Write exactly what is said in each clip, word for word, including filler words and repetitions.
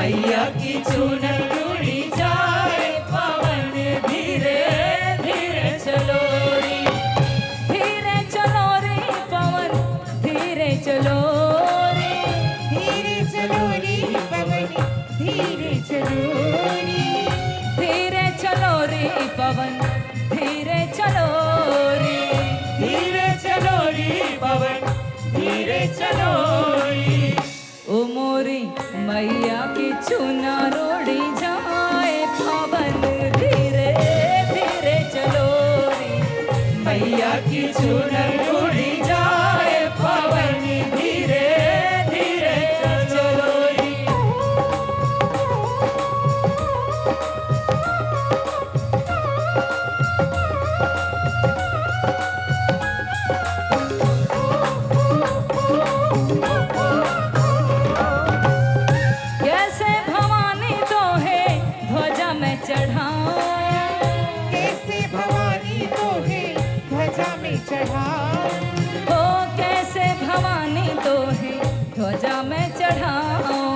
मैया की चुनर उड़ी जाए पवन, धीरे धीरे चलो रे। धीरे चलो रे पवन, धीरे चलो रे। धीरे चलो रे पवन, धीरे चलो रे। धीरे चलो रे पवन, धीरे चलो रे। धीरे चलो रे पवन, धीरे चलो रे। ओ मोरी मैया की चुनर उड़ी जाए पवन, धीरे धीरे चलो रे। मैया की चुनर उड़ी जाए पवन, धीरे धीरे चलो रे। कैसे भवानी तोहे ध्वजा में चढ़ाऊं। कैसे भवानी तोहे ध्वजा में चढ़ाऊं। ओ कैसे भवानी तोहे ध्वजा में चढ़ाऊं।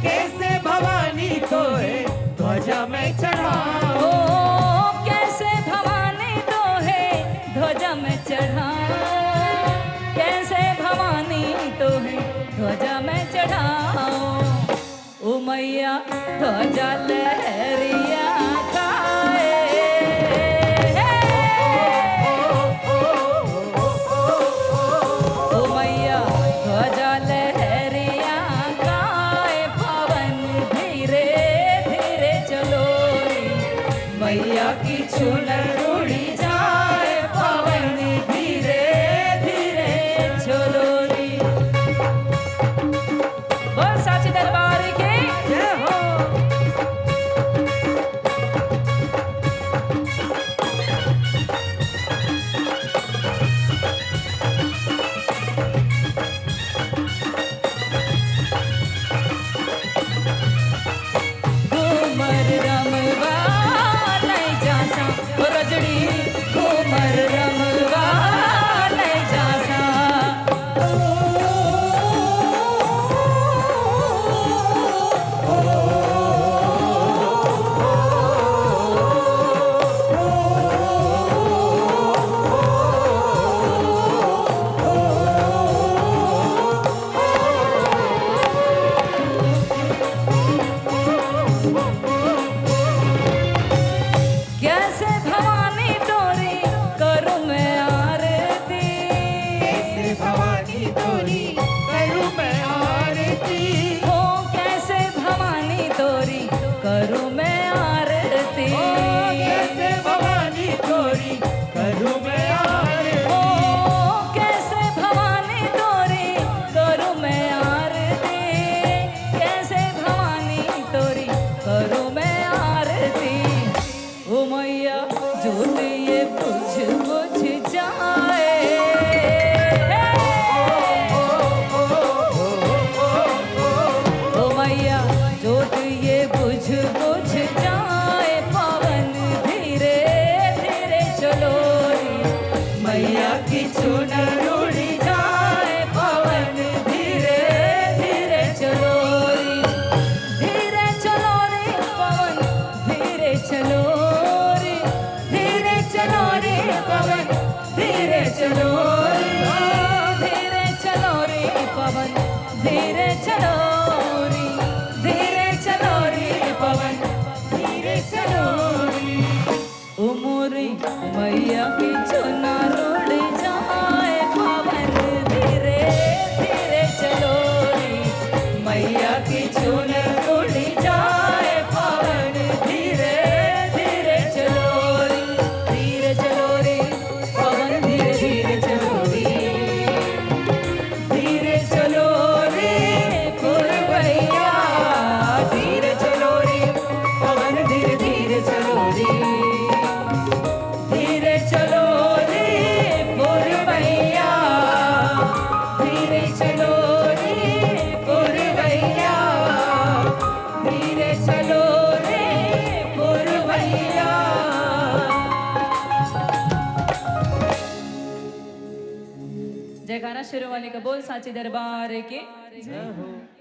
कैसे भवानी तोहे ध्वजा में चढ़ाऊं। ओ कैसे भवानी तोहे ध्वजा में चढ़ाऊं। कैसे भवानी तोहे ध्वजा में चढ़ाऊं। ओ मैया ध्वजा लहरिया खाए। ओ मैया ध्वजा लहरिया खाए पवन, धीरे धीरे चलो रे। मैया की चुनर उड़ी जाए पवन, धीरे धीरे चलो रे। बोल साचे दरबार की जय हो। घूमर रमवा नहीं जासा, रजड़ी घूमर रमवा नहीं जासा। कैसे भवानी तोरी करूं मैं आरती। कैसे भवानी तोरी करूं मैं आरती। हो कैसे भवानी तोरी करूं मैं आरती। ओ कैसे भवानी तोरी करूं मैं आरती। ओ कैसे भवानी तोरी करूं मैं आरती। कैसे भवानी तोरी करूं मैं आरती। ओ मैया जोत ये बुझ बुझ जाए। ओ मैया जोत ये बुझ बुझ जाए पवन, धीरे धीरे चलो रे। मैया की चुनर उड़ी जाए पवन, धीरे धीरे चलो रे। धीरे चलो रे पवन, धीरे चलो रे। धीरे चलो रे पवन, धीरे चलो रे। धीरे चलो रे पवन, धीरे चलो रे। धीरे चलो रे पवन, धीरे चलो रे। ओ मोरी मैया की चुनर उड़ी जाए पवन, धीरे धीरे चलो रे। मैया की चुनर उड़ी जाए पवन, धीरे धीरे चलो रे। धीरे चलो रे पवन, धीरे धीरे चलो रे। धीरे चलो रे पुरवैया, धीरे चलो रे पवन, धीरे धीरे चलो रे। धीरे चलो रे पुरवैया, धीरे चलो रे पुरवैया, धीरे चलो रे पुरवैया। जयकारा शुरू वाले का बोल साचे दरबार के। जय हो।